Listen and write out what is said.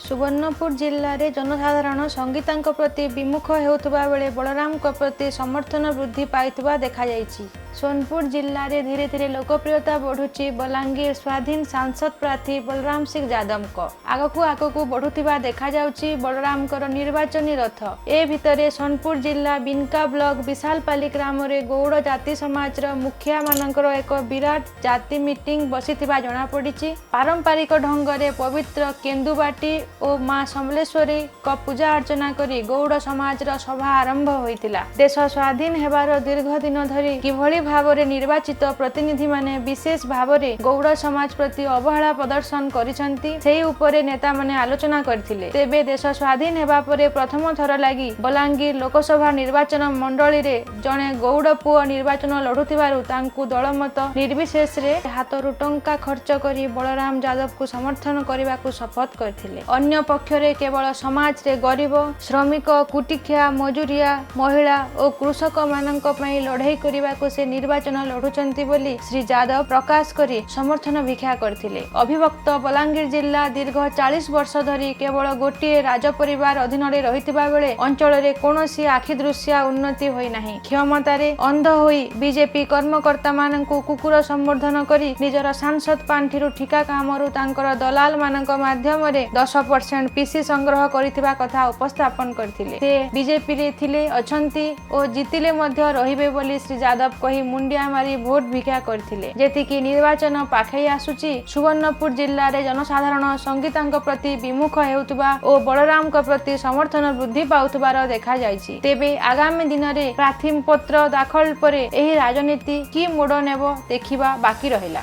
ସୁବର୍ଣ୍ଣପୁର ଜିଲ୍ଲାରେ ଜନସାଧାରଣ ସଙ୍ଗୀତାଙ୍କ ପ୍ରତି ବିମୁଖ ହେଉଥିବା ବେଳେ ବଳରାମଙ୍କ ପ୍ରତି ସମର୍ଥନ ବୃଦ୍ଧି ପାଇଥିବା ଦେଖାଯାଇଛି। ସୋନପୁର ଜିଲ୍ଲାରେ ଧୀରେ ଧୀରେ ଲୋକପ୍ରିୟତା ବଢୁଛି ବଲାଙ୍ଗୀର ସ୍ୱାଧୀନ ସାଂସଦ ପ୍ରାର୍ଥୀ ବଳରାମ ସିଂ ଯାଦବଙ୍କ। ଆଗକୁ ଆଗକୁ ବଢୁଥିବା ଦେଖାଯାଉଛି ବଳରାମଙ୍କର ନିର୍ବାଚନୀ ରଥ। ଏ ଭିତରେ ସୋନପୁର ଜିଲ୍ଲା ବିନକା ବ୍ଲକ ବିଶାଲପାଲି ଗ୍ରାମରେ ଗୌଡ଼ ଜାତି ସମାଜର ମୁଖିଆମାନଙ୍କର ଏକ ବିରାଟ ଜାତି ମିଟିଂ ବସିଥିବା ଜଣାପଡ଼ିଛି। ପାରମ୍ପରିକ ଢଙ୍ଗରେ ପବିତ୍ର କେନ୍ଦୁବାଟି ଓ ମା ସମଲେଶ୍ୱରୀଙ୍କ ପୂଜା ଅର୍ଚ୍ଚନା କରି ଗୌଡ଼ ସମାଜର ସଭା ଆରମ୍ଭ ହୋଇଥିଲା। ଦେଶ ସ୍ୱାଧୀନ ହେବାର ଦୀର୍ଘ ଦିନ ଧରି କିଭଳି ଭାବରେ ନିର୍ବାଚିତ ପ୍ରତିନିଧିମାନେ ବିଶେଷ ଭାବରେ ଗୌଡ଼ ସମାଜ ପ୍ରତି ଅବହେଳା ପ୍ରଦର୍ଶନ କରିଛନ୍ତି, ସେହି ଉପରେ ନେତାମାନେ ଆଲୋଚନା କରିଥିଲେ। ତେବେ ଦେଶ ସ୍ୱାଧୀନ ହେବା ପରେ ପ୍ରଥମ ଥର ଲାଗି ବଲାଙ୍ଗୀର ଲୋକସଭା ନିର୍ବାଚନ ମଣ୍ଡଳୀରେ ଜଣେ ଗୌଡ଼ ପୁଅ ନିର୍ବାଚନ ଲଢୁଥିବାରୁ ତାଙ୍କୁ ଦଳମତ ନିର୍ବିଶେଷରେ ହାତରୁ ଟଙ୍କା ଖର୍ଚ୍ଚ କରି ବଳରାମ ଯାଦବଙ୍କୁ ସମର୍ଥନ କରିବାକୁ ଶପଥ କରିଥିଲେ। ଅନ୍ୟ ପକ୍ଷରେ କେବଳ ସମାଜରେ ଗରିବ, ଶ୍ରମିକ, କୁଟିଖିଆ, ମଜୁରିଆ, ମହିଳା ଓ କୃଷକମାନଙ୍କ ପାଇଁ ଲଢ଼େଇ କରିବାକୁ ସେ ନିର୍ବାଚନ ଲଢୁଛନ୍ତି ବୋଲି ଶ୍ରୀ ଯାଦବ ପ୍ରକାଶ କରି ସମର୍ଥନ ଭିକ୍ଷା କରିଥିଲେ। ଅବିଭକ୍ତ ବଲାଙ୍ଗୀର ଜିଲ୍ଲା ଦୀର୍ଘ 40 ବର୍ଷ ଧରି କେବଳ ଗୋଟିଏ ରାଜପରିବାର ଅଧୀନରେ ରହିଥିବା ବେଳେ ଅଞ୍ଚଳରେ କୌଣସି ଆଖିଦୃଶିଆ ଉନ୍ନତି ହୋଇନାହିଁ। କ୍ଷମତାରେ ଅନ୍ଧ ହୋଇ ବିଜେପି କର୍ମକର୍ତ୍ତାମାନଙ୍କୁ କୁକୁର ସମ୍ବର୍ଦ୍ଧନ କରି ନିଜର ସାଂସଦ ପାଣ୍ଠିରୁ ଠିକା କାମରୁ ତାଙ୍କର ଦଲାଲମାନଙ୍କ ମାଧ୍ୟମରେ 10% ପିସି ସଂଗ୍ରହ କରିଥିବା କଥା ଉପସ୍ଥାପନ କରିଥିଲେ। ସେ ବିଜେପିରେ ଥିଲେ, ଅଛନ୍ତି ଓ ଜିତିଲେ ମଧ୍ୟ ରହିବେ ବୋଲି ଶ୍ରୀ ଯାଦବ କହି ମୁଣ୍ଡିଆ ମାରି ଭୋଟ ଭିକ୍ଷା କରିଥିଲେ। ଯେତିକି ନିର୍ବାଚନ ପାଖେଇ ଆସୁଛି, ସୁବର୍ଣ୍ଣପୁର ଜିଲ୍ଲାରେ ଜନସାଧାରଣ ସଙ୍ଗୀତାଙ୍କ ପ୍ରତି ବିମୁଖ ହେଉଥିବା ଓ ବଳରାମଙ୍କ ପ୍ରତି ସମର୍ଥନ ବୃଦ୍ଧି ପାଉଥିବାର ଦେଖାଯାଇଛି। ତେବେ ଆଗାମୀ ଦିନରେ ପ୍ରାର୍ଥୀପତ୍ର ଦାଖଲ ପରେ ଏହି ରାଜନୀତି କି ମୋଡ଼ ନେବ, ଦେଖିବା ବାକି ରହିଲା।